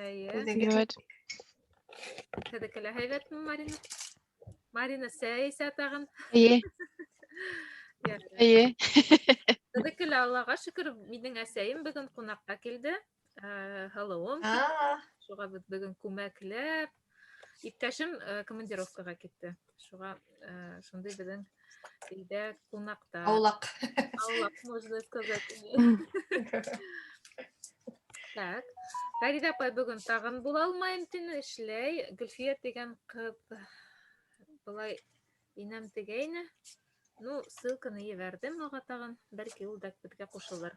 Әйе. Үҙегеҙ? Һәйбәт. Һеҙҙеке лә һәйбәтме, Марина? Марина, сәй эсә тағын. Эйе. Ярай. Эйе. Беҙҙеке лә Аллаға шөкөр, минең әсәйем бөгөн ҡунаҡҡа килде. Һылыуым. Шуға беҙ бөгөн күмәкләп. Иптәшем командировкаға китте. Шуға шундай беҙҙең өйҙә ҡунаҡта. Аулаҡ. Аулаҡ, можно сказать. Так. Фәриҙә апай бөгөн тағын була алмайым тине, эшләй. Гөлфиә тигән ҡыҙ былай инәм тигәйне. Ну, ссылканы ебәрҙем уға тағын. Бәлки ул да беҙгә ҡушылыр.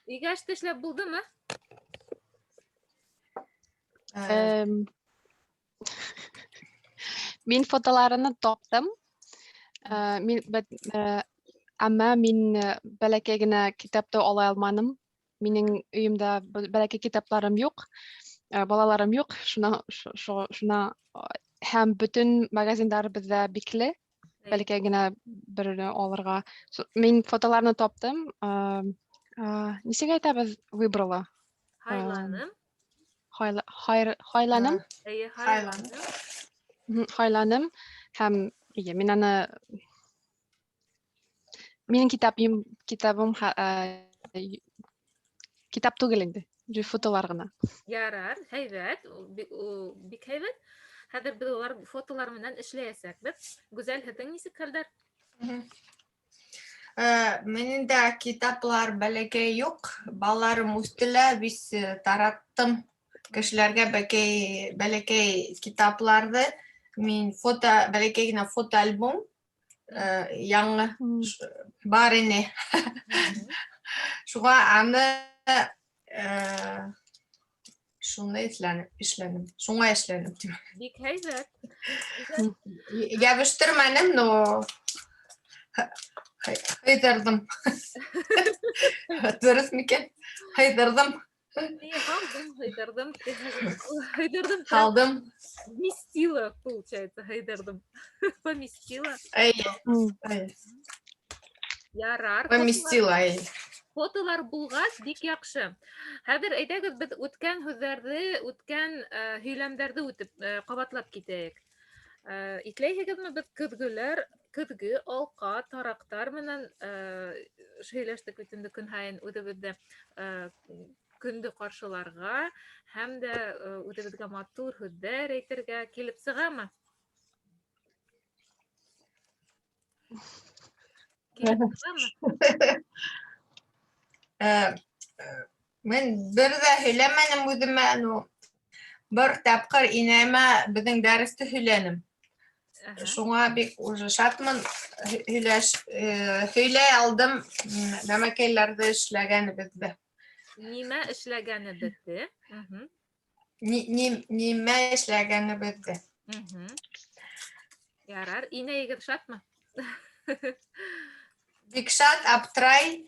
Өйгә эште эшләп булдымы? Мин фотоларını таптым. Мин әммә мин бәләкәй генә китапты ала алманым. Минең өйөмдә бәләкәй китапларым юҡ, балаларым юҡ. Шуна һәм бөтөн магазиндар беҙҙә бикле. Бәләкәй генә берне алырға. Мин фотоларны таптым. Нисек әйтәбеҙ выбрала? Һайланым. Һайланым. Эйе, Һайланым. һайланым. Һайланым һәм эйе, мин аны минең китабым китап түгел инде, фотолар ғына. Ярар, һәйбәт, ул бик һәйбәт. Хәҙер беҙ улар фотолар менән эшләйәсәкбеҙ. Гүзәл, һеҙҙең нисек хәлдәр? Минең дә китаплар бәләкәй юҡ. Балаларым үҫтеләр, бис тараттым кешеләргә бәләкәй китапларҙы. Мин бәләкәй генә фотоальбом, яңы бар ине. Шуға аны шуны эшләнем. Шуңа эшләнем тим. Бик һәйбәт. Ябыштермәнем, но һыйҙырҙым. Дөрөҫ микән? Һыйҙырҙым. Ни, һалдым, һыйҙырҙым. Һыйҙырҙым. Һалдым. Вместила, получается, һыйҙырҙым. Поместила. Әйе. Әйе. Ярар. Поместила, әйе. Фотолар булғас, бик яҡшы. Хәҙер әйҙәгеҙ беҙ үткән һүҙҙәрҙе, үткән һөйләмдәрҙе үтеп, ҡабатлап китәйек. Иҫләйһегеҙме, беҙ көҙгөләр, көҙгө, алҡа, тараҡтар менән һөйләштек бит инде көн һайын үҙебеҙҙе көндө ҡаршыларға һәм дә үҙебеҙгә матур һүҙҙәр әйтергә килеп сығамы? Килеп сығамы? Мин бер ҙә һөйләмәнем үҙемә, ну, бер тапҡыр инәмә беҙҙең дәресте һөйләнем. Шуңа бик уже шатмын, һөйләй алдым, нәмәкәйләрҙе эшләгәнебеҙҙе. Нимә эшләгәнебеҙҙе? Нимә эшләгәнебеҙҙе? Ярар, инәйегеҙ шатмы? Бик шат, аптырай.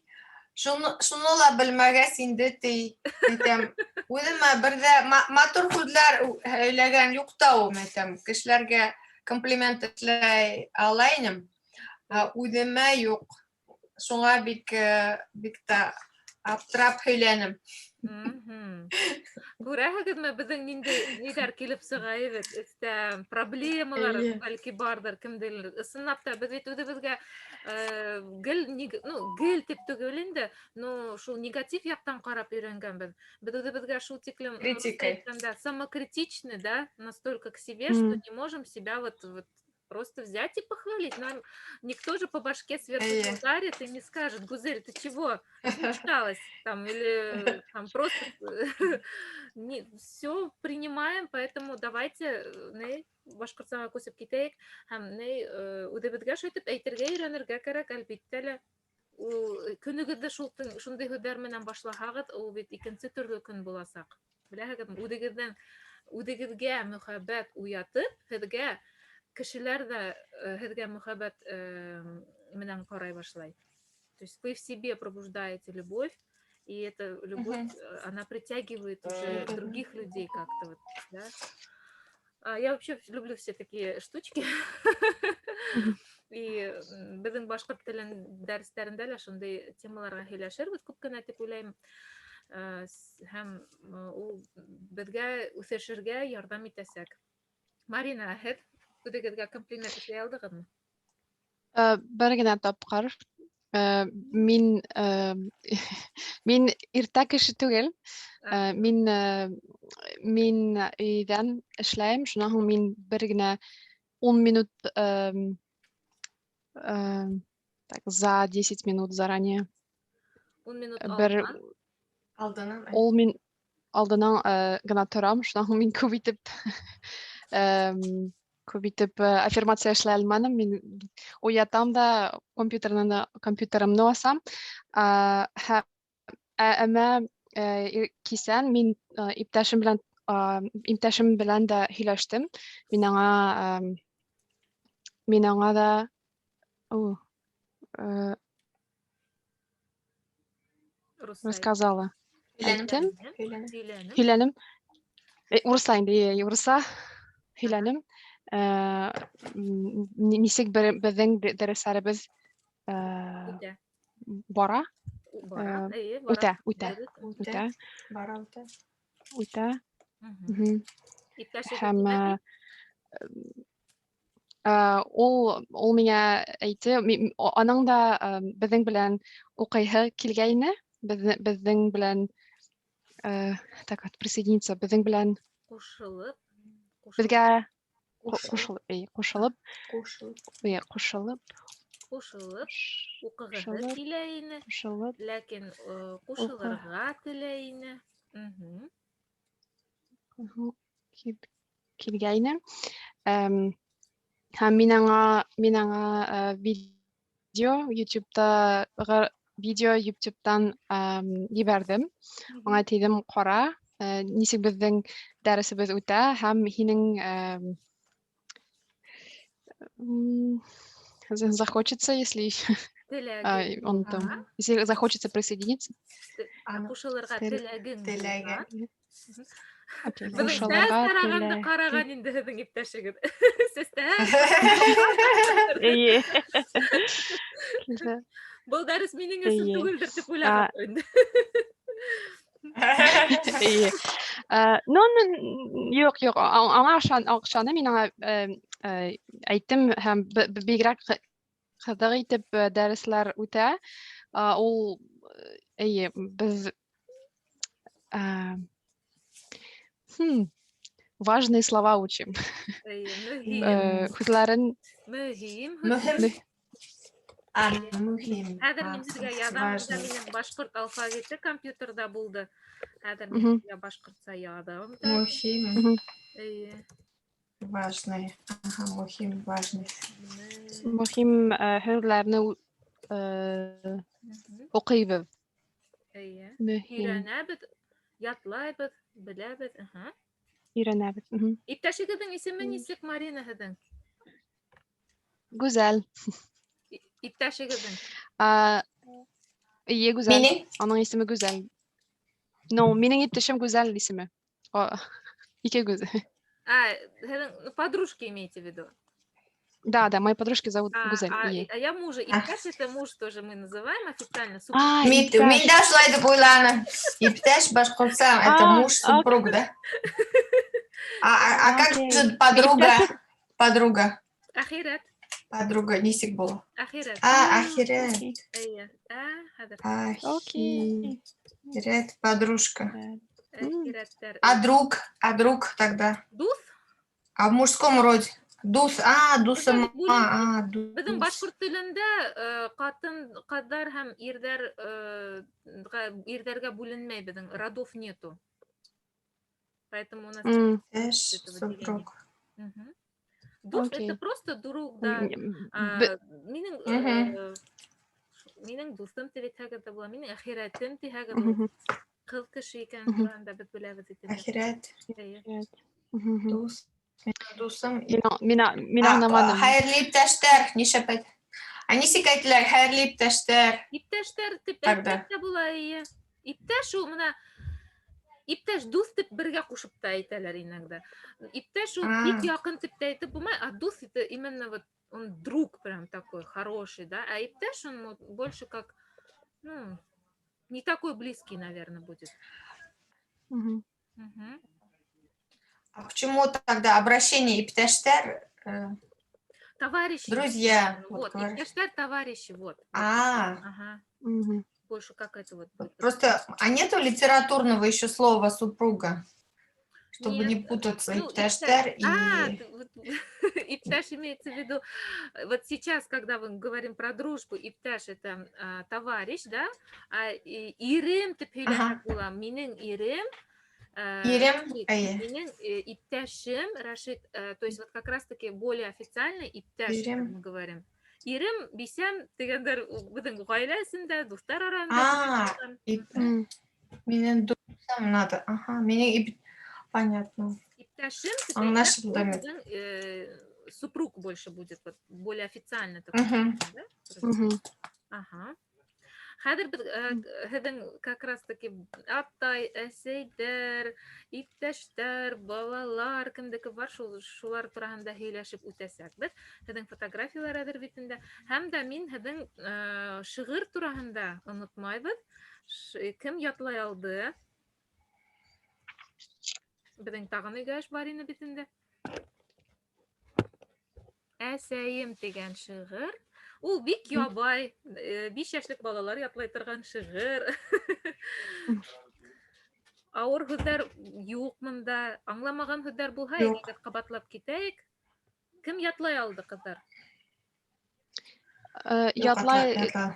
Шуны ла белмәгәс инде ти, әйтәм, үҙемә бер ҙә матур һүҙҙәр һөйләгән юҡ та ул, әйтәм, кешеләргә комплимент эшләй ала инем, ә үҙемә юҡ. Шуңа бик тә аптырап һөйләнем. Күрәһегеҙме, беҙҙең ниндәй ниҙәр килеп сыға бит, өҫтә проблемалар бәлки барҙыр кемделер. Ысынлап та беҙ бит үҙебеҙгә гел ну, гел тип түгел инде, но шул негатив яҡтан ҡарап өйрәнгәнбеҙ. Беҙ үҙебеҙгә шул тиклем, Критикой. әйткәндә, самокритичны, да, настолько к себе, что не можем себя вот просто взять и похвалить. Нам никто же по башке сверху не ударит и не скажет: Гузель, ты чего размечталась? Там, или там просто не, все принимаем, поэтому давайте, не, башҡортсаға күсеп китәйек һәм не, үҙебеҙгә шулай итеп әйтергә өйрәнергә кәрәк, әлбиттә лә. Ул көнөгөҙҙө шундай һүҙҙәр менән башлаһағыҙ, ул бит икенсе төрлө көн буласаҡ. Беләһегеҙме, үҙегеҙгә мөхәббәт уятып, һеҙгә кешеләр ҙә һеҙгә мөхәббәт менән ҡарай башлай. То есть вы в себе пробуждаете любовь, и эта любовь, она притягивает уже других людей как-то вот, да? Я вообще люблю все такие штучки. И беҙҙең башҡорт телен дәрестәрендә лә шундай темаларға һөйләшербеҙ күп кенә тип уйлайым. Һәм ул беҙгә үҫешергә ярҙам итәсәк. Марина, һеҙ үҙегеҙгә комплимент эшләй алдығыҙмы? Бер генә тапҡыр. Мин иртә кеше түгел. Мин өйҙән эшләйем. Шунан һуң мин бер генә 10 минут, так, за 10 минут заранее. 10 минут бер алдынан? Алдынан. Ул мин алдынан гына торам. Шунан һуң мин күп итеп аффирмация эшләй алманым. Мин уятам да компьютерымны асам. Әммә кисән мин иптәшем белән дә һөйләштем. Мин аңа да, о, рассказала. Һөйләнем. Әйттем. Һөйләнем. Һөйләнем. Һөйләнем. Урыҫса инде, урыҫса һөйләнем. Нисек беҙҙең дәрестәребеҙ Үтә. бара? Бара, эйе, бара. Үтә, үтә. Дөрөҫ. Үтә. Бара, үтә. Үтә. Иптәшегеҙ Һәм, нимә ти? ул миңа әйтте, аның да беҙҙең белән уҡыйһы килгәйне, беҙҙең белән, так вот, присоединиться, беҙҙең белән Ҡушылып, ҡушылып. Беҙгә Ҡушылып. ҡушылып, эй, ҡушылып. Ҡушылып. Эй, ҡушылып. Ҡушылып, уҡығыһы Ҡушылып. килә ине. Ҡушылып. Ләкин ҡушылырға теләй ине. Килгәйне. Һәм мин аңа видео YouTube'та, видео YouTube'тан ебәрҙем. Аңа тейҙем, ҡара, нисек беҙҙең дәресебеҙ үтә һәм һинең, захочется, если еще, Теләгең он там, булһа. если захочется присоединиться. Аны Ҡушылырға теләгең теләге. булһа. Окей, Беҙҙең ҡушылырға сәс тарағанды теләге. ҡараған инде һеҙҙең иптәшегеҙ. Сәстәр. Эйе. Килде. Был дәрес минең өсөн Эйе. түгелдер тип уйлаған инде. Эйе. Ну, юҡ, юҡ, аңа ышаным, мин аңа, әйттем һәм бигерәк ҡыҙыҡ итеп, дәресләр үтә. Ул, эйе, беҙ, важные слова учим. Эйе, мөһим. Һүҙҙәрен Мөһим. Мөһим. Мөһ- А, мөһим. Хәҙер А, мин һеҙгә яҙам, важный. минең башҡорт алфавиты компьютерҙа булды. Хәҙер мин һеҙгә башҡортса яҙам. Мөһим. Эйе. Важный. Ага, мөһим, важный. Мөһим, һүҙҙәрне уҡыйбыҙ. Эйе. Мөһим. Өйрәнәбеҙ, ятлайбыҙ, беләбеҙ. Аһа. Өйрәнәбеҙ. Иптәшегеҙҙең исеме нисек, Марина, һеҙҙең? Гүзәл. Иптәшегеҙҙең? Эйе, Гүзәл. Минең? Аның исеме Гүзәл. No, минең иптәшем Гүзәл исеме. О, ике Гүзәл. А, һеҙҙең, ну, подружки имеете в виду? Да, да, мои подружки зовут Гүзәл. Ие. А я мужа. Иптәш это муж тоже мы называем официально. Супруг. А, Мин иптәш. мин дә шулай дип уйланым. Иптәш башҡортса это А, муж, супруг, да? А как Окей. же подруга? Подруга. Әхирәт. Подруга нисек була? Әхирәт. А, әхирәт. Окей. Эйе. А, хәҙер. Окей. Әхирәт, подружка. Әхирәттәр. А друг? А друг тогда? Дуҫ? А в мужском роде? Дуҫ, а, дусым, Беҙҙең бүлек- а, Беҙҙең дус. башҡорт телендә, ҡатын ҡыҙҙар һәм ирҙәргә бүленмәй, беҙҙең родов нету. Поэтому у нас Эш, этого супруг. Дуҫ это Окей. просто друг, да. А, минең дуҫым тип әйтһәгеҙ ҙә була, минең әхирәтем тиһәгеҙ була. Ҡыҙ кеше икән турында беҙ беләбеҙ икән. Әхирәт, Эйе. дуҫ. Минең дуҫым. Мин А, аңламаным. Хәйерле иптәштәр, нишләп әйт? А нисек әйтеләр хәйерле иптәштәр? Иптәштәр тип Тогда. әйтһәк тә була, эйе. Иптәш ул менә иптәш дуҫ тип бергә ҡушып та әйтәләр иногда. Иптәш ул бик яҡын тип тә әйтеп булмай, а дуҫ это именно вот он друг прям такой хороший, да? А иптәш он больше как, ну, Не такой близкий, наверное, будет. Мгм. А почему тогда обращение иптәштәр, Товарищи. Друзья, вот Вот, говоришь. иптәштәр, товарищи, вот. Вот. А. Ага. Мгм. Больше как это вот будет. Просто, а нету литературного еще слова «супруга»? Чтобы не Нет, путаться, ну, иптәштәр и. А, вот, иптәш имеется в виду, вот сейчас, когда мы говорим про дружбу, иптәш — это товарищ, да, а ирем тип һөйләһәк була, минең ирем, Ирем, Рашид, әйе. Минең иптәшем Рашид, то есть вот как раз-таки более официально иптәш, как Ирем. Мы говорим. Ирем, бисәм тигәндәр беҙҙең ғаилә эсендә, дуҫтар араһында. А, минең дуҫым надо. Ага, минең понятно. Иптәшем тип Аңлашылды. әйтһәк, ул беҙҙең, супруг больше будет, вот, более официально такой, да? Мгм. Ага. Хәҙер беҙ һеҙҙең как раз таки атай, әсәйҙәр, иптәштәр, балалар кемдеке бар, шул шулар тураһында һөйләшеп үтәсәкбеҙ. Һеҙҙең фотографиялар әҙер бит инде. Һәм дә мин һеҙҙең шиғыр тураһында онотмайбыҙ. Кем ятлай алды? Беҙҙең тағын өйгә эш бар ине бит инде. Әсәйем тигән шиғыр. Ул бик ябай, 5 йәшлек балалар ятлай торған шиғыр. Ауыр һүҙҙәр юҡ мында. Аңламаған һүҙҙәр булһа, Юҡ. Әйҙәгеҙ ҡабатлап китәйек. Кем ятлай алды, ҡыҙҙар? Юҡ, Ятлай ятлай.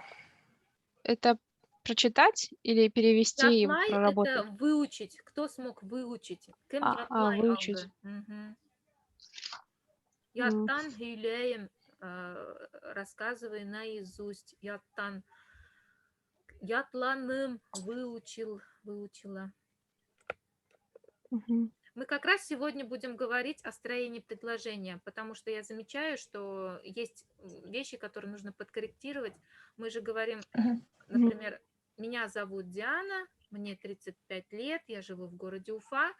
Это прочитать или перевести и Ятлай — это проработать? Выучить. Кто смог выучить? Кем А, ятлай выучить. алды? Мгм. Яттан һөйләйем, рассказывай наизусть. Яттан. Ятланым, выучил, выучила. Мгм. Мы как раз сегодня будем говорить о строении предложения, потому что я замечаю, что есть вещи, которые нужно подкорректировать. Мы же говорим, Мгм. Например, меня зовут Диана, мне 35 лет, я живу в городе Уфа,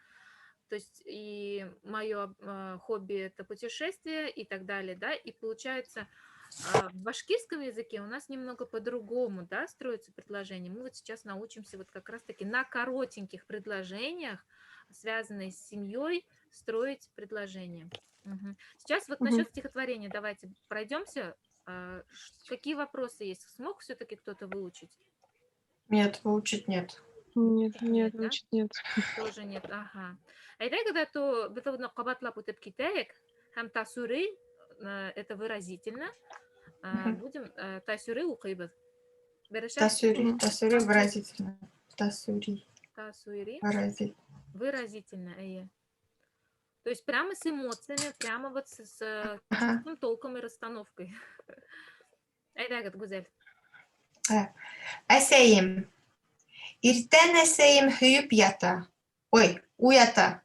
то есть и мое хобби — это путешествие и так далее, да, и получается, в башкирском языке у нас немного по-другому, да, строится предложение. Мы вот сейчас научимся вот как раз-таки на коротеньких предложениях, связанные с семьей, строить предложения. Мгм. Сейчас вот Мгм. Насчет стихотворения давайте пройдемся. Какие вопросы есть? Смог все-таки кто-то выучить? Нет, выучить нет. Нет, Нет, нет, да? выучить нет. Тоже нет, ага. Әйҙә, то беҙ уны ҡабатлап үтеп китәйек. Һәм тәьҫорий, это выразительно. Мгм. Будем тәьҫорий уҡыйбыҙ. Берешә? Тәьҫорий, Мгм. Тәьҫорий выразительно. Тәьҫорий Тәьҫорий. Выразительно. Выразительно, әйе. То есть прямо с эмоциями, прямо вот с чувством, толком и расстановкой. Әйҙәгеҙ, Гүзәл. Әсәйем. Иртән әсәйем һөйөп ята. Ой, уята.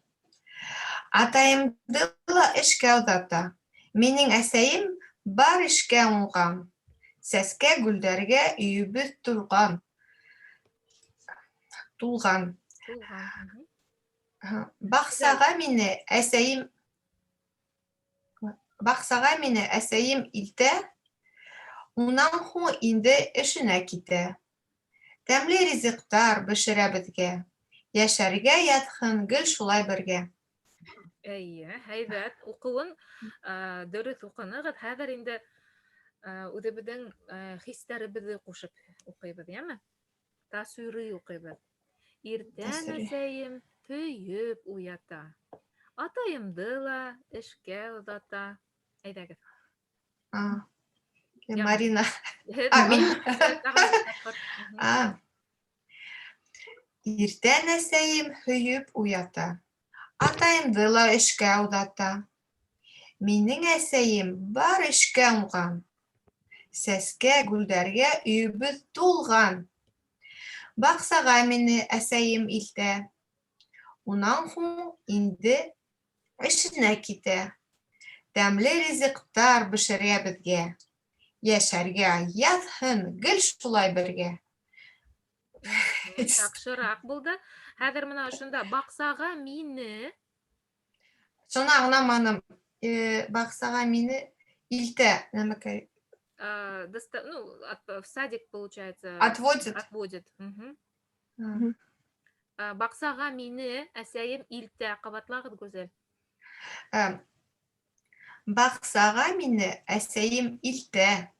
Атайымды ла эшкә оҙата. Минең әсәйем бар эшкә уңған. Сәскә гөлдәргә өйөбөҙ тулған. Тулған. Тулған. Мгм. Аһа. Баҡсаға мине әсәйем илтә, унан һуң инде эшенә китә. Тәмле ризыҡтар бешерә беҙгә. Йәшәргә яҙһын гел шулай бергә. Эйе, һәйбәт. Уҡыуын дөрөҫ уҡынығыҙ. Хәҙер инде үҙебеҙҙең хистәребеҙҙе ҡушып уҡыйбыҙ, йәме? Тәьҫорий уҡыйбыҙ. Иртән Тәьҫорий. Әсәйем һөйөп уята. Атайымды ла эшкә оҙата. Әйҙәгеҙ. А, Я- Марина. Һеҙ А, мин. тағы бер тапҡыр. Мгм. А. Иртән әсәйем һөйөп уята. Атайымды ла эшкә оҙата. Минең әсәйем бар эшкә уңған. Сәскә гөлдәргә өйөбөҙ тулған. Баҡсаға мине әсәйем илтә. Унан һуң инде эшенә китә. Тәмле ризыҡтар бешерә беҙгә. Йәшәргә яҙһын гел шулай бергә. Яҡшыраҡ булды. Хәҙер мына ошонда баҡсаға мине Шуны аңламаным. Баҡсаға мине илтә. Нәмәкәй. Ну, в садик, получается. Отводит. Отводит. Мгм. Баҡсаға мине әсәйем илтә. Ҡабатлағыҙ, Гүзәл. Баҡсаға мине әсәйем илтә.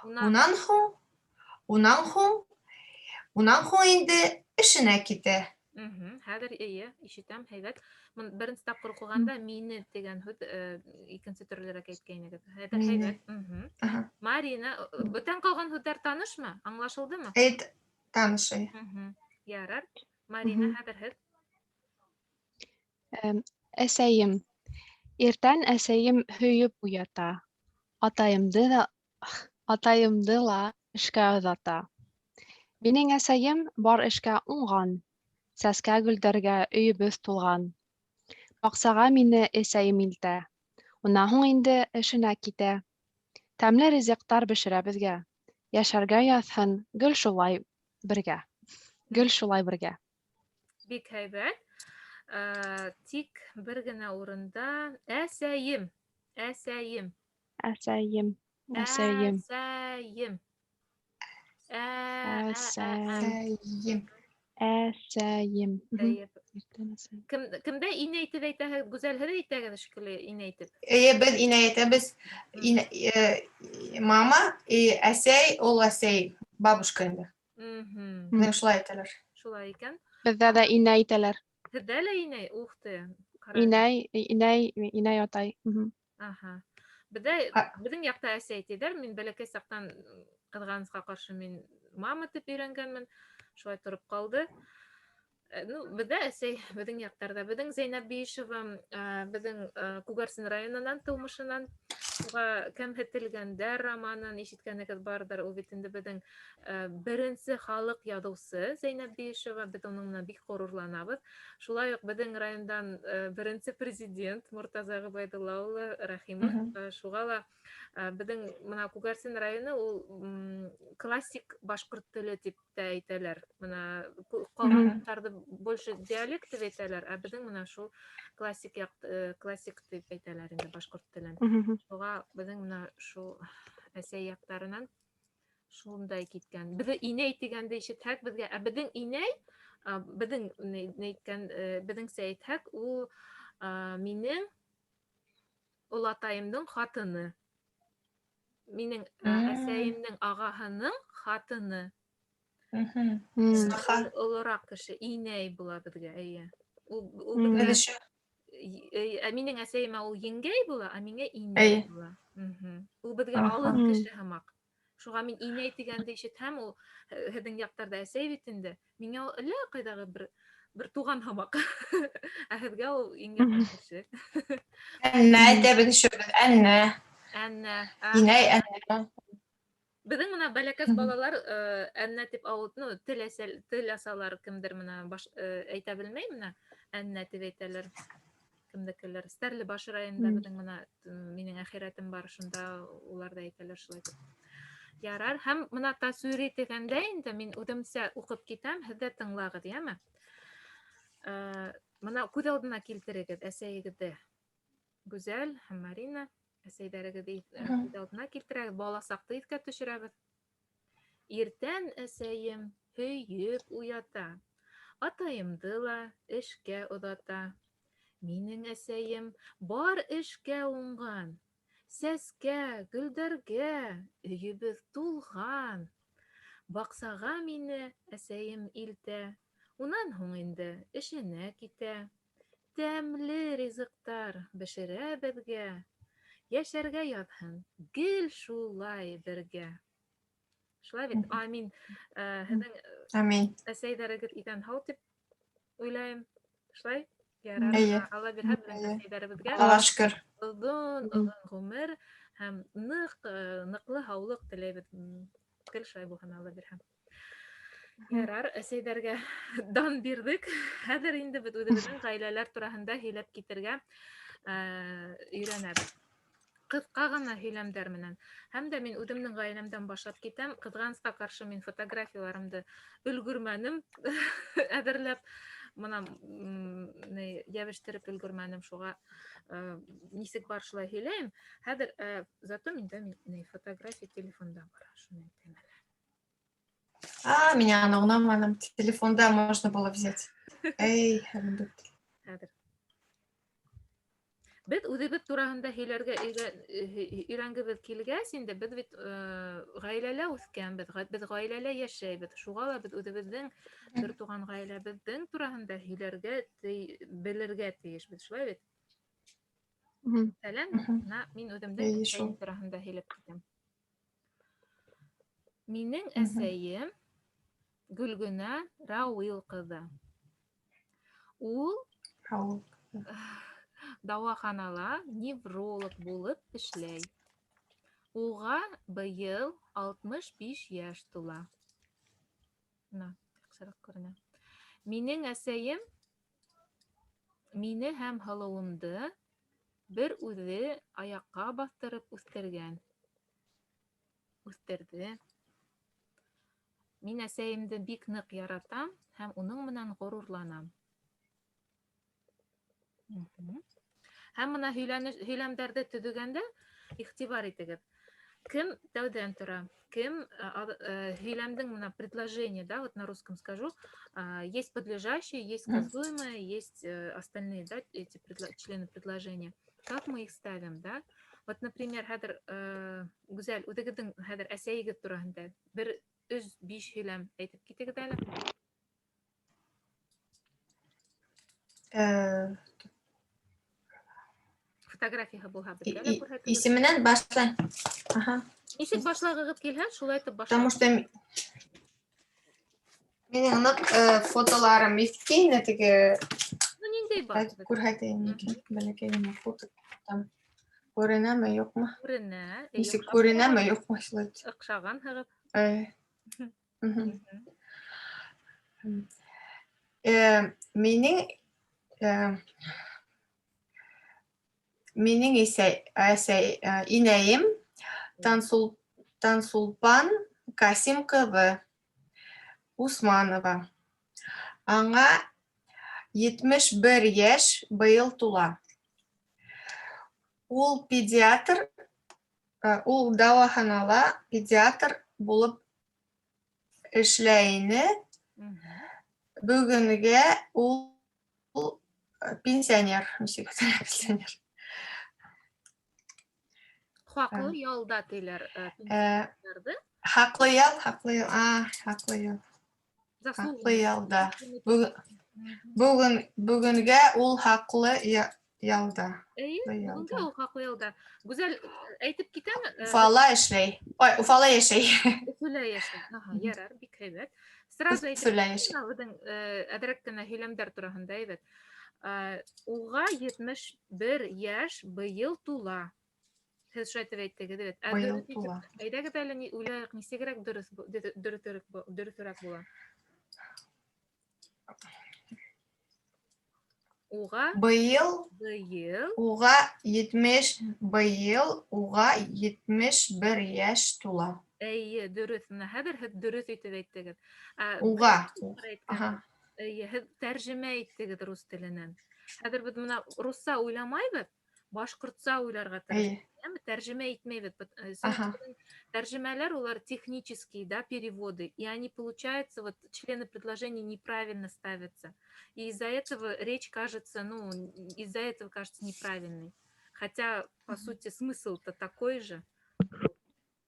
Унан Унан һуң инде эшенә китә. Хәҙер эйе, ишетәм, һәйбәт. Беренсе тапҡыр уҡығанда мине тигән һүҙ икенсе төрлөрәк әйткәйнегеҙ. Хәҙер Мине. һәйбәт. Марина, бүтән ҡалған һүҙҙәр танышмы? Аңлашылдымы? Әйт, таныш. Әй. Ярар. Марина, хәҙер һеҙ. Әсәйем. Иртән әсәйем һөйөп уята. Атайымды ла эшкә оҙата. Минең әсәйем бар эшкә уңған. Сәскә гөлдәргә өйөбөҙ тулған. Баҡсаға мине әсәйем илтә. Унан һуң инде эшенә китә. Тәмле ризыҡтар бешерә беҙгә. Йәшәргә яҙһын гел шулай бергә. Гел шулай бергә. Бик һәйбәт. Тик бер генә урында әсәйем, әсәйем. Әсәйем, әсәйем. Әсәйем. Ә, ә, ә, ә. Әсәйем. Әсәйем. Әйе. Иртән әсәйем. Кемдә инәй дип әйтәһегеҙ? Гүзәл, һеҙ әйтәгеҙ шикелле инәй дип. Эйе, беҙ инәй әйтәбеҙ. Инә, мама, и әсәй, ул әсәй, бабушка инде. Менә шулай әйтәләр. Шулай икән. Беҙҙә дә инәй әйтәләр. Һеҙҙә лә инәй? Ух ты. Ҡара. Инәй, инәй, инәй атай. Аһа. Беҙҙә беҙҙең яҡта әсәй тиҙәр. Мин бәләкәй саҡтан ҡыҙғанысҡа ҡаршы мин мама тип өйрәнгәнмен. Шулай тороп ҡалды. Ну, беҙҙә әсәй, беҙҙең яҡтарҙа. Беҙҙең Зәйнәб Биишева, беҙҙең Күгәрсен районынан тыумышынан. Уға Кәмһетелгәндәр романын ишеткәнегеҙ барҙыр. Ул бит инде беҙҙең беренсе халыҡ яҙыусы Зәйнәб Биишева. Беҙ уның менән бик ғорурланабыҙ. Шулай уҡ беҙҙең райондан беренсе президент Мортаза Ғөбәйҙулла улы Рәхимов. Шуға ла беҙҙең бына Күгәрсен районы ул классик башҡорт теле тип тә әйтәләр. Бына ҡалғандарҙы больше диалект тип әйтәләр, ә беҙҙең бына шул классик яҡ классик тип әйтәләр инде башҡорт телен. Шуға беҙҙең бына шул әсәй яҡтарынан шундай киткән. Беҙҙе инәй тигәнде ишетһәк беҙгә, ә беҙҙең инәй, беҙҙең ни әйткән беҙҙеңсә әйтһәк, ул, минең олатайымдың хатыны. Минең, әсәйемдең ағаһының хатыны. Саха. Олораҡ кеше, инәй була беҙгә, эйе. Ул беҙгә Беҙ өсөн. Ә минең әсәйемә ул еңгәй була, ә миңә инәй була. Ул беҙгә алыҫ кеше һымаҡ. Шуға мин инәй тигәнде ишетһәм, ул һеҙҙең яҡтарҙа әсәй бит инде. Миңә ул әллә ҡайҙағы бер туған һымаҡ. Ә һеҙгә ул иң яҡын кеше. Әннә әйтәбеҙ еще беҙ, әннә. Әннә, ә. Инәй, әннә. Беҙҙең бына бәләкәс балалар әннә тип ауыл, ну, тел әсәл, тел асалар, кемдер бына баш әйтә белмәй, бына әннә тип әйтәләр. Кемдекеләр. Стәрлебаш районында беҙҙең бына минең әхирәтем бар, шунда улар да әйтәләр шулай тип. Ярар, һәм бына тасури тигәндә инде мин үҙемсә уҡып китәм, һеҙ дә тыңлағыҙ, йәме? Бына күҙ алдына килтерегеҙ әсәйегеҙҙе. Гүзәл һәм Марина, әсәйҙәрегеҙҙе күҙ алдына килтерәгеҙ, бала саҡты иҫкә төшөрәбеҙ. Иртән әсәйем һөйөп уята, атайымды ла эшкә оҙата. Минең әсәйем бар эшкә уңған, сәскә, гөлдәргә өйөбөҙ тулған. Баҡсаға мине әсәйем илтә, унан һуң инде эшенә китә. Тәмле ризыҡтар бешерә беҙгә, йәшәргә яҙһын гел шулай бергә. Шулай бит? Амин. Һеҙҙең Амин. әсәйҙәрегеҙ иҫән һау тип уйлайым. Шулай? Ярар. Эйе. Алла бирһә, беҙҙең Эйе. әсәйҙәребеҙгә Аллаға шөкөр. оҙон, оҙон ғүмер һәм ныҡлы һаулыҡ теләйбеҙ. Гел шулай булһын, Алла бирһә. Ярар, әсәйҙәргә дан бирҙек. Хәҙер инде беҙ үҙебеҙҙең ғаиләләр тураһында һөйләп китергә өйрәнәбеҙ. Ҡыҫҡа ғына һөйләмдәр менән. Һәм дә мин үҙемдең ғаиләмдән башлап китәм. Ҡыҙғанысҡа ҡаршы мин фотографияларымды өлгөрмәнем әҙерләп. Мына йәбештереп өлгөрмәнем, шуға нисек бар шулай һөйләйем. Хәҙер зато миндә ни фотография телефонда бар, шуны әйтәм әле. А, меня она на телефонда можно было взять. Эй, Хәҙер. Беҙ үҙебеҙ тураһында һөйләргә өйрәнгебеҙ килгәс инде, беҙ бит ғаиләлә үҫкәнбеҙ, беҙ ғаиләлә йәшәйбеҙ. Шуға ла беҙ үҙебеҙҙең бер туған ғаиләбеҙҙең тураһында һөйләргә белергә тейешбеҙ, шулай бит? Мәҫәлән, бына мин үҙемдең әсәйем тураһында һөйләп китәм. Минең әсәйем Гөлгөнә Рауил ҡыҙы. Ул дауаханала невролог булып эшләй. Уға быйыл 65 йәш тула. Бына, яҡшыраҡ күренә. Минең әсәйем мине һәм һылыуымды бер үҙе аяҡҡа баҫтырып үҫтергән. Үҫтерҙе. Мин әсәйемде бик ныҡ яратам һәм уның менән ғорурланам. Һәм бына һөйләмдәрҙе төҙөгәндә иғтибар итегеҙ. Кем тәүҙән тора? Кем һөйләмдең бына предложение, да, вот на русском скажу, есть подлежащие, есть сказуемое, есть остальные, да, эти члены предложения. Как мы их ставим, да? Вот, например, хәҙер Гүзәл, үҙегеҙҙең хәҙер әсәйегеҙ тураһында бер өс биш һөйләм әйтеп китегеҙ әле. Фотографияһы булһа, беҙгә лә күрһәтегеҙ. Исеменән башлай. Ага. Нисек башлағығыҙ килһә, шулай итеп башлағыҙ. Потому что минең ныҡ фотоларым иҫке инде теге. Ну, ниндәй бар? Күрһәтәйем микән? Бәләкәй генә фото там. Күренәме, юҡмы? Күренә. Нисек күренәме, юҡмы, шулай итеп. Оҡшағанһығыҙ. Минең әсәй, инәйем Тансулпан Касим ҡыҙы Усманова. Аңа 71 йәш быйыл тула. Ул педиатр, ул дауаханала педиатр булып эшләй ине. Бөгөнгә ул пенсионер, нисек әйтергә, пенсионер. Хаҡлы ялда тиләр, пенсионерҙы. Хаҡлы ял, хаҡлы ял, а, хаҡлы ял. Заслуженный. Хаҡлы ялда. Бөгөнгә ул хаҡлы ялда. Эйе, Хаҡлы ялда. бөгөнгә ул хаҡлы ялда. Гүзәл, әйтеп китәме? Уфала эшләй. Ой, Уфала йәшәй. Өфөлә йәшәй. Аһа, ярар, бик һәйбәт. Сразу әйтеп Өфөлә йәшәй. китәм, беҙҙең әҙерәк кенә һөйләмдәр тураһында әйбәт. Уға 71 йәш быйыл тула. Һеҙ шулай итеп әйттегеҙ бит. Ә Быйыл дөрөҫ итеп тула. Әйҙәгеҙ әле, уйлайыҡ, нисегерәк дөрөҫөрәк була? Уға Быйыл быйыл уға етмеш, быйыл уға 71 йәш тула. Эйе, дөрөҫ. Бына хәҙер һеҙ дөрөҫ итеп әйттегеҙ. Ә, Уға. бер әйткән. Аһа. Эйе, һеҙ тәржемә иттегеҙ рус теленән. Хәҙер беҙ бына русса уйламайбыҙ, башҡортса уйларға тырышабыҙ. Эйе. Әммә тәржемә итмәйбеҙ. Сөнки беҙҙең тәржемәләр улар технические, да, переводы, и они, получается, вот члены предложений неправильно ставятся. И из-за этого речь кажется, ну, из-за этого кажется неправильной. Хотя, по сути, смысл-то такой же.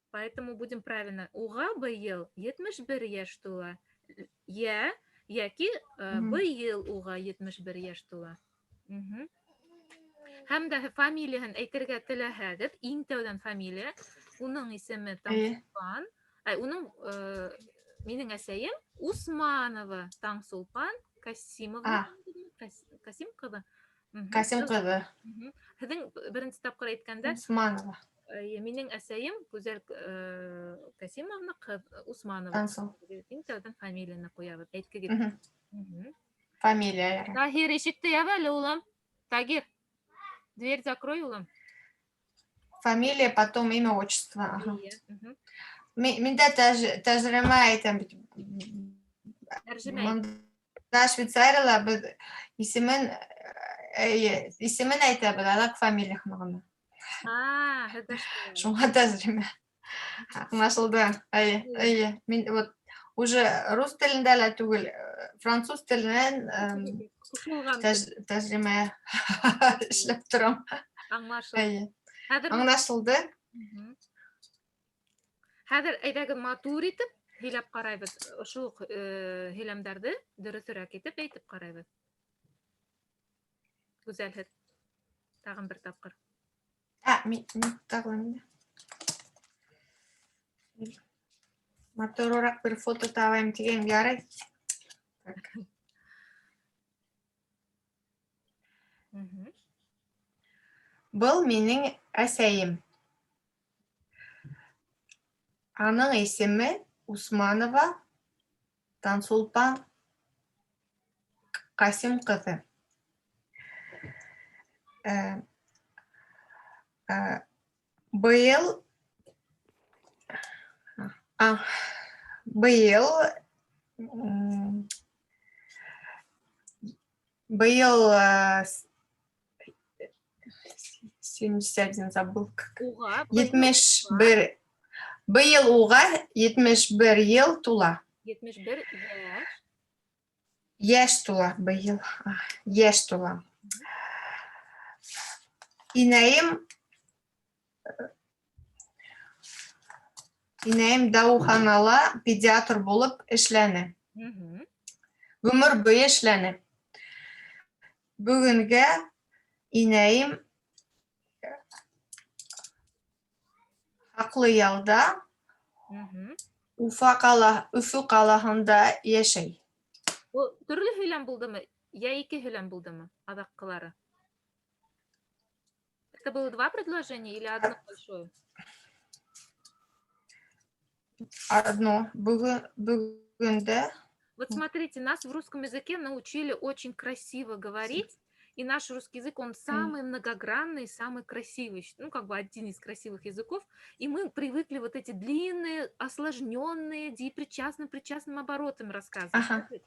Поэтому будем правильно. Уға быйыл 71 йәш тула. Йә, йәки быйыл уға 71 йәш тула. Һәм дә фамилияһын әйтергә теләһәгеҙ, иң тәүҙән фамилия, уның исеме Таңсулпан. Ай, уның минең әсәйем Усманова Таңсулпан Касимовна. Касим ҡыҙы. Касим ҡыҙы. Һеҙҙең беренсе тапҡыр әйткәндә Усманова. Минең әсәйем Гүзәл Касимовна ҡыҙ Усманова. Таңсул. Иң тәүҙән фамилияны ҡуябыҙ. Әйткегеҙ. Фамилия, ярай. Таһир, ишекте яб әле, улым. Тагир, дверь закрой, улым. Фамилия, потом имя, отчество. Ага. Иә. Миндә тәржемә әйтәм бит. Тәржемә. Мында Швейцарияла беҙ исемен әйе, исемен әйтәбеҙ, аҙаҡ фамилияһын ғына. А, һеҙҙә шулай. Шуңа тәржемә. Аңлашылды. Әйе, әйе. Мин вот уже рус телендә лә түгел, француз теленән Ҡушылған. тәржемә эшләп торам. Аңлашылды. Әйе. Хәҙер Аңлашылды. Хәҙер әйҙәгеҙ матур итеп һөйләп ҡарайбыҙ. Ошо уҡ һөйләмдәрҙе дөрөҫөрәк итеп әйтеп ҡарайбыҙ. Гүзәл, һеҙ тағын бер тапҡыр. А, мин тағы инде. Матурыраҡ бер фото табайым тигән, ярай. Так. Был минең әсәйем. Аның исеме Усманова Тансулпан Ҡасим ҡыҙы. Быйыл быйыл быйыл 71 забыл как. Уға быйыл 71 быйыл уға 71 йыл тула. 71 йәш. Йәш тула быйыл. Йәш тула. Инәйем дауаханала педиатр булып эшләне. Ғүмер буйы эшләне. Бөгөнгә инәйем хаҡлы ялда Өфө ҡалаһында йәшәй. Ул төрлө һөйләм булдымы? Йә ике һөйләм булдымы? Аҙаҡҡылары. Это было два предложения или одно большое? Одно. Бөгөндә. Вот смотрите, нас в русском языке научили очень красиво говорить, и наш русский язык, он самый многогранный, самый красивый, один из красивых языков, и мы привыкли вот эти длинные, осложненные, деепричастным, причастным оборотами рассказывать. Да, ведь?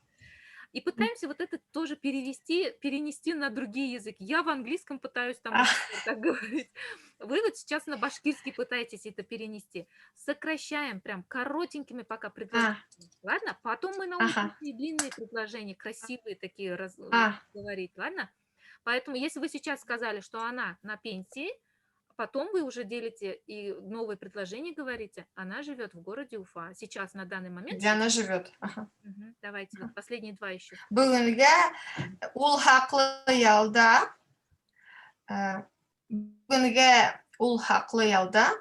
И пытаемся вот это тоже перенести на другие языки. Я в английском пытаюсь так говорить. Вы вот сейчас на башкирский пытаетесь это перенести. Сокращаем прям коротенькими пока предложениями. Ладно? Потом мы научимся и длинные предложения, красивые такие говорить. Ладно? Поэтому если вы сейчас сказали, что она на пенсии, потом вы уже делите и новое предложение говорите, она живет в городе Уфа. Сейчас, на данный момент. Где она живет? Ага. Давайте, вот последние два еще. Бөгөнгә ул хаҡлы ялда. Бөгөнгә ул хаҡлы ялда.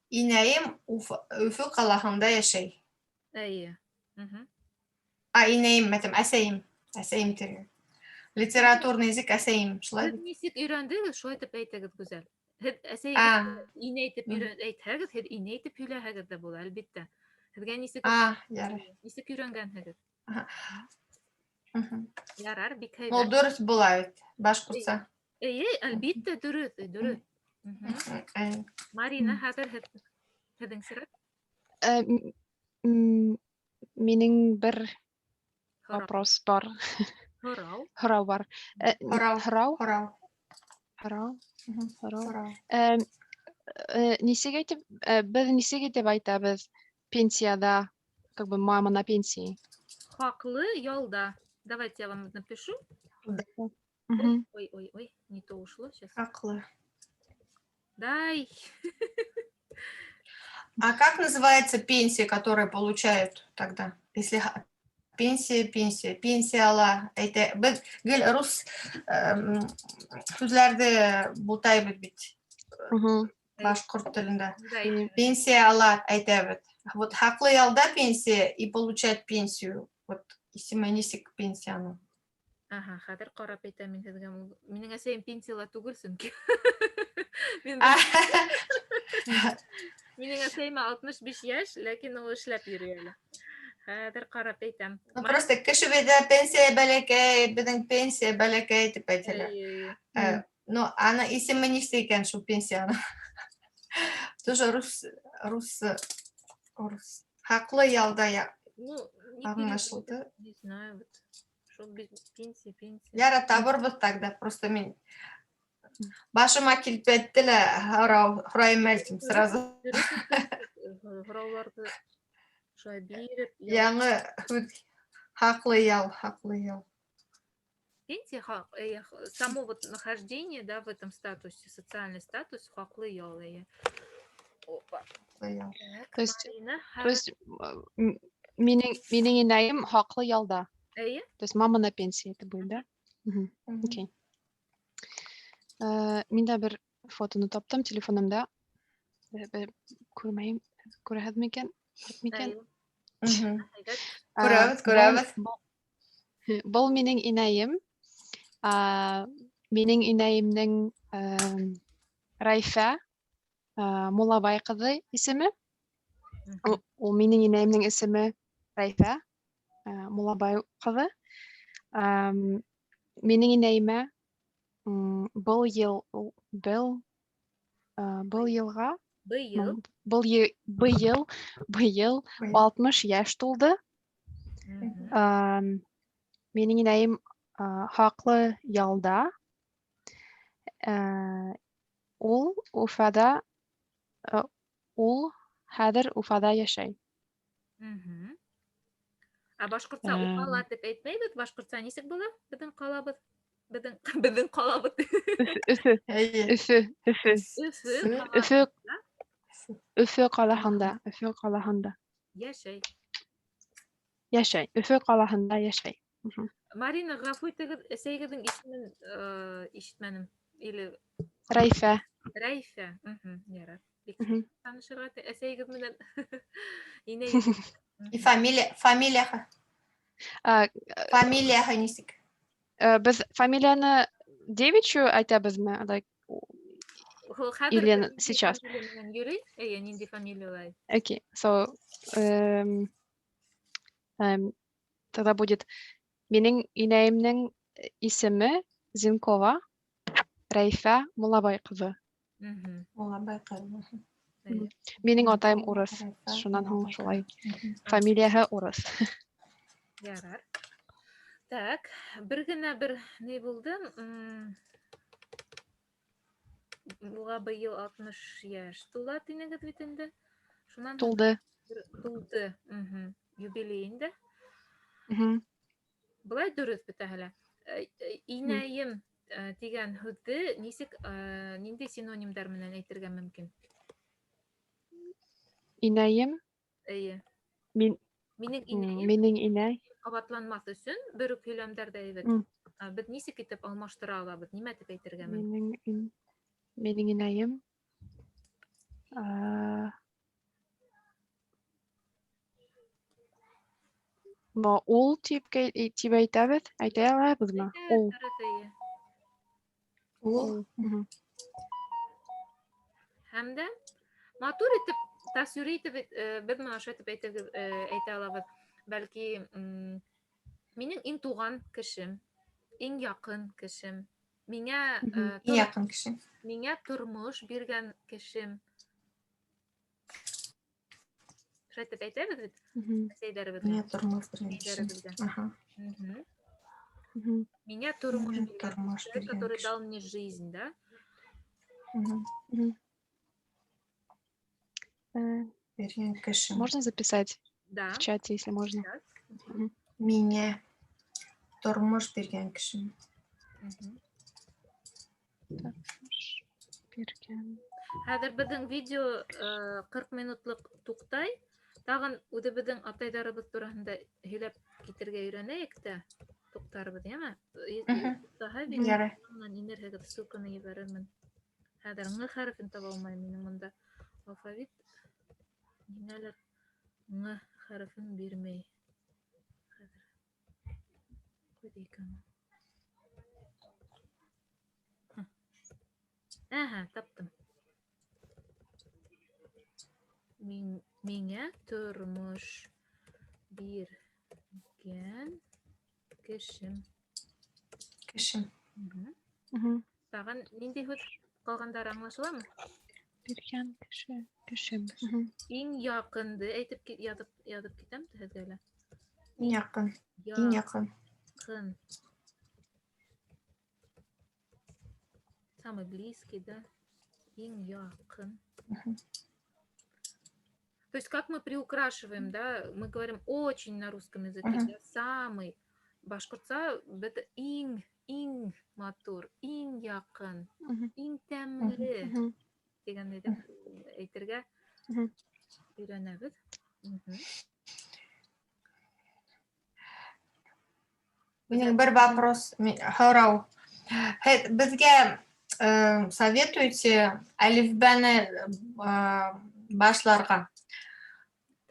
Инәйем Өфө ҡалаһында йәшәй. Әйе. А, инәйем, мәтәм, әсәйем. Әсәйем тире. Литературный язык әсәйем, шулай Һеҙ бит? нисек өйрәндегеҙ, шулай итеп әйтегеҙ, Гүзәл. Һеҙ әсәйегеҙ инәй итеп әйтһәгеҙ, һеҙ инәй итеп һөйләһәгеҙ ҙә була, әлбиттә. Һеҙгә нисек Ярай. Нисек өйрәнгәнһегеҙ? Ага. Ярар, бик Ул һәйбәт. дөрөҫ була бит, башҡортса. Эйе, әлбиттә, дөрөҫ, дөрөҫ. Марина, хәҙер һеҙҙең сират. Минең бер Һорау. вопрос бар. Һорау. Һорау бар. Һорау. Һорау. Һорау. Һорау. Һорау. Һорау. Нисек әйтеп, беҙ нисек итеп әйтәбеҙ пенсияда, как бы мама на пенсии? Хаҡлы ялда. Давайте я вам напишу. Да. Ой, ой, ой, не то ушло сейчас. Хаҡлы. Дай. А как называется пенсия, которую получают тогда? Если пенсия, пенсия, пенсияла, это беҙ гел рус һүҙҙәрҙе бутайбыҙ бит. Башҡорт телендә. Да, и Пенсияла әйтәбеҙ. Вот хаҡлы ялда пенсия и получать пенсию. Вот исеме нисек пенсияны? Ага, хәҙер ҡарап әйтәм мин һеҙгә. Минең әсәйем пенсияла түгел, сөнки. Минең әсәйемә 65 йәш, ләкин ул эшләп йөрөй әле. Хәҙер ҡарап әйтәм. Ну, просто кеше бит пенсия бәләкәй, беҙҙең пенсия бәләкәй тип әйтәләр. Эйе. Ну, ана исеме нисек икән шул пенсияның? Тоже рус, рус, рус. Хаҡлы ялда я. Ну, Не Аңлашылды. переводят, Не знаю, вот. Шул пенсия, пенсия. Яра табырбыҙ тогда, просто мин башыма килеп әйтте лә һорау һорайым әле тим сразу. Һорауларҙы шулай биреп, Яңы һүҙ хаҡлы ял, хаҡлы ял. Пенсия, само вот нахождение, да, в этом статусе, социальный статус, хаҡлы ял. Опа. Хаҡлы ял. Так, То есть- Марина, То есть минең инәйем хаҡлы ялда. Эйе. То есть мама на пенсии это будет, да? Мгм. Мгм. Окей. Мин дә бер фотоны таптым телефонымда. Бер күрмәйем, күрәһегеҙ микән? Юҡ микән? Эйе. Мгм. Әйбәт. Күрәбеҙ, күрәбеҙ. Был минең инәйем. Минең инәйемдең Рәйфә Муллабай ҡыҙы исеме. Ул минең инәйемдең исеме Рәйфә Муллабай ҡыҙы. Минең инәйемә был йыл, был, был йылға, Быйыл. Был быйыл, быйыл Быйыл. 60 йәш тулды. Минең инәйем хаҡлы ялда. Ул Уфада, ул хәҙер Уфада йәшәй. Ә башҡортса Уфала тип әйтмәйбеҙ, башҡортса нисек була? Беҙҙең ҡалабыҙ. Беҙҙең ҡалабыҙ. Өфө, Эйе. Өфө, Өфө. Өфө Өфө, ҡалаһында Өфө ҡалаһында, Өфө ҡалаһында. Йәшәй. Йәшәй, Өфө ҡалаһында йәшәй. Марина, ғәфү итегеҙ, әсәйегеҙҙең исемен ишетмәнем. Или Рәйфә. Рәйфә. Ярар. Бик танышырға әсәйегеҙ менән. Инәйегеҙ. И фамилия, фамилияһы. Фамилияһы нисек? Беҙ фамилияны девичью әйтәбеҙме? Like, Ул хәҙер Или ниндәй сейчас? фамилия менән йөрөй? Эйе, ниндәй фамилиялай? Окей, so, тогда будет минең инәйемдең исеме Зинкова Рәйфә Муллабай ҡыҙы. Муллабай ҡыҙы. Эйе. Минең атайым урыҫ, Рәйфә шунан һуң Муллабай шулай. ҡыҙы. Фамилияһы урыҫ. Ярар. Так, бер генә бер ни булды? Уға быйыл 60 йәш тула тинегеҙ бит инде. Шунан һуң Тулды. бер тулды. Юбилей инде. Былай дөрөҫ бөтәһе лә. Инәйем тигән һүҙҙе нисек, ниндәй синонимдар менән әйтергә мөмкин? Инәйем? Эйе. Мин Минең инәйем минең инәй. Ҡабатланмаҫ өсөн бер үк һөйләмдәрҙә әйбәт. Беҙ нисек итеп алмаштыра алабыҙ? Нимә тип әйтергә мөмкин? Минең инәйем. Ул тип тип әйтәбеҙ, әйтә алабыҙмы? Әйтәбеҙ, Ул. дөрөҫ, эйе. Ул. Һәм дә матур итеп, тасвир итеп, беҙ бына ошо итеп әйтә алабыҙ. Бәлки, минең иң туған кешем, иң яҡын кешем, Иң яҡын кешем. миңә тормош биргән кешем. Шулай итеп әйтәбеҙ бит? Әсәйҙәребеҙгә. Миңә тормош биргән кешем. Әсәйҙәребеҙгә. Миңә тормош Миңә биргән тормош кеше, биргән который кеше. дал мне жизнь, да? Биргән кешем. Можно записать Да. в чате, если можно? Сейчас. Миңә тормош биргән кешем. Тормош биргән. Хәҙер беҙҙең видео 40 минутлыҡ туҡтай. Тағын үҙебеҙҙең атайҙарыбыҙ тураһында һөйләп китергә өйрәнәйек тә туҡтарбыҙ, йәме? Туҡтаһа, видео Ярай. унан инерһегеҙ, ссылканы ебәрермен. Хәҙер ң хәрефен таба алмайым минең монда. Алфавит ниңәлер ң хәрефен бирмәй. Хәҙер. Ҡуйҙы икән. Әһә, таптым. Миңә тормош биргән кешем. Кешем. Тағын ниндәй һүҙ ҡалғандары аңлашыламы? Биргән кеше, кешем. Иң яҡынды әйтеп язып китәм һеҙгә лә. Иң яҡын. Иң яҡын. Яҡын. Самый близкий, да? Иң яҡын. То есть как мы приукрашиваем, да, мы говорим очень на русском языке, да, самый. Башҡортса беҙ иң, иң матур, иң яҡын, иң тәмле тигәнде әйтергә өйрәнәбеҙ. Минең бер вопрос, һорау. Беҙгә советуете әлифбәне башларға?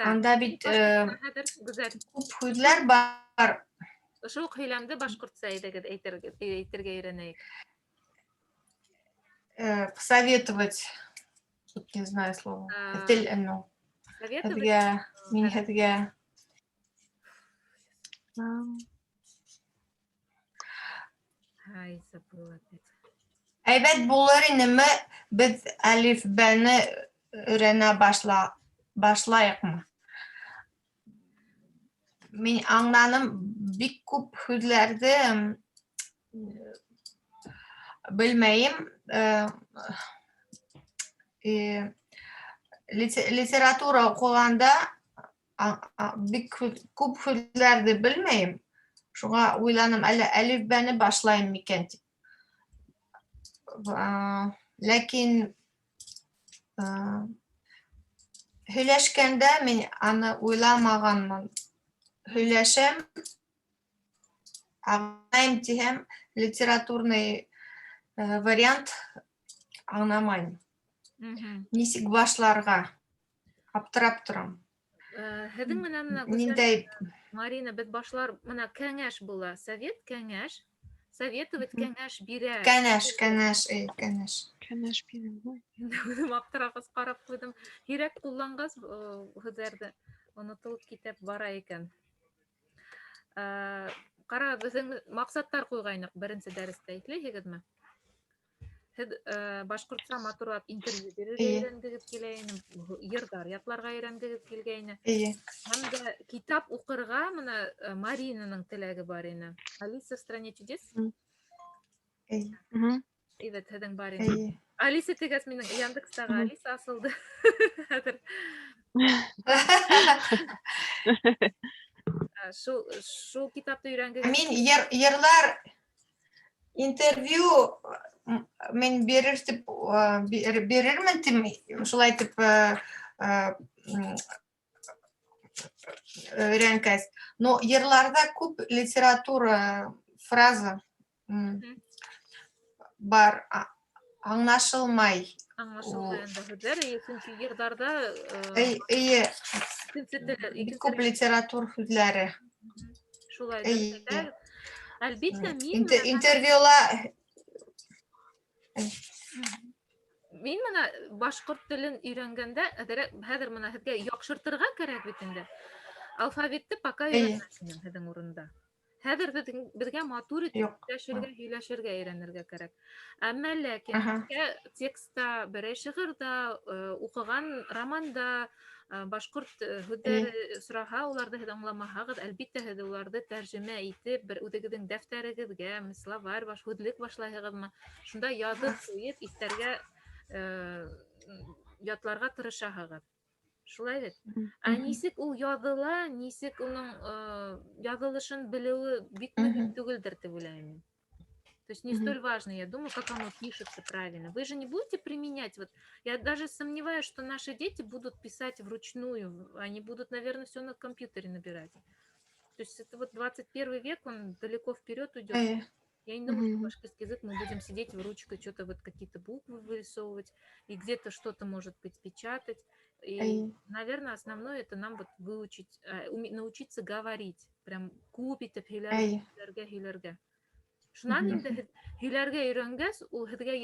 Анда бит күп һүҙләр бар. Ошо уҡ һөйләмде башҡортса әйҙәгеҙ, әйтергә өйрәнәйек. Посоветовать, тут не знаю слово. Тел, ну, Советовать? Һеҙгә, мин һеҙгә. Ай, забыла опять. Әйбәт булыр инеме беҙ әлифбәне өйрәнә башлайыҡмы? Мин аңланым, бик күп һүҙләрҙе белмәйем. Литература уҡығанда бик күп һүҙләрҙе белмәйем. Шуға уйланым, әллә әлифбәне башлайым микән тип. Ләкин һөйләшкәндә мин аны уйламағанмын. Һөйләшәм, аңлайым тиһәм, литературный вариант аңламайым. Нисек башларға? Аптырап торам. Һеҙҙең менән менә Гүзәл, Ниндәй Марина, беҙ башлар, мына кәңәш була. Совет, кәңәш. Советовать кәңәш бирә. Кәңәш, кәңәш, эй, кәңәш. Кәңәш бирә. Үҙем аптырағас ҡарап ҡуйҙым. Һирәк ҡулланғас, һүҙҙәрҙе онотолоп китеп бара икән. Ҡара, беҙҙең маҡсаттар ҡуйғайныҡ беренсе дәрестә, иҫләйһегеҙме? Һеҙ башҡортса матурлап интервью бирергә өйрәнгегеҙ килә ине, йырҙар ятларға өйрәнгегеҙ килгәйне. Һәм дә китап уҡырға мына Маринаның теләге бар ине. Алиса в стране чудес? Әйбәт, һеҙҙең бар ине. Алиса тигәс минең Яндекстағы Алиса асылды. Хәҙер. Шул китапты өйрәнгегеҙ Мин йырлар интервью мин бирер тип, бирермен тип, шулай тип, өйрәнгәс. Но йырларҙа күп литература фраза бар, аңлашылмай. Аңлашылмай анда һүҙҙәр, сөнки йырҙарҙа, Эй, эйе, икенсе тел, бик икенсе күп литератур һүҙләре. Шулай, Эйе. дөрөҫ. Әлбиттә, мин менә Интервьюла Мин мына башҡорт телен өйрәнгәндә, хәҙер мына һеҙгә яҡшыртырға кәрәк бит инде. Алфавитты пока өйрәнмәҫ инем һеҙҙең урында. Хәҙер беҙгә матур итеп Юҡ. һөйләшергә, һөйләшергә өйрәнергә кәрәк. Әммә ләкин һеҙгә текста берәй шиғырҙа, уҡыған романда, башҡорт һүҙҙәре сораһа, уларҙы һеҙ аңламаһағыҙ, әлбиттә, һеҙ уларҙы тәржемә итеп, бер үҙегеҙҙең дәфтәрегеҙгә, словарь баш, һүҙлек башлайһығыҙмы, шунда яҙып ҡуйып, иҫтәргә, ятларға тырышаһығыҙ. Шулай бит? Ә нисек ул яҙыла, нисек уның яҙылышын белеүе бик мөһим түгелдер тип уйлайым мин. То есть не столь важно, я думаю, как оно пишется правильно. Вы же не будете применять, вот я даже сомневаюсь, что наши дети будут писать вручную, они будут, наверное, все на компьютере набирать. То есть это вот 21 век, он далеко вперед уйдет. Я не думаю, что башкирский язык мы будем сидеть в ручкой, что-то вот какие-то буквы вырисовывать, и где-то что-то, может быть, печатать. И, наверное, основное это нам вот научиться говорить, прям күп итеп һөйләргә, һөйләргә, һөйләргә. Шунан инде һөйләргә өйрәнгәс, ул һеҙгә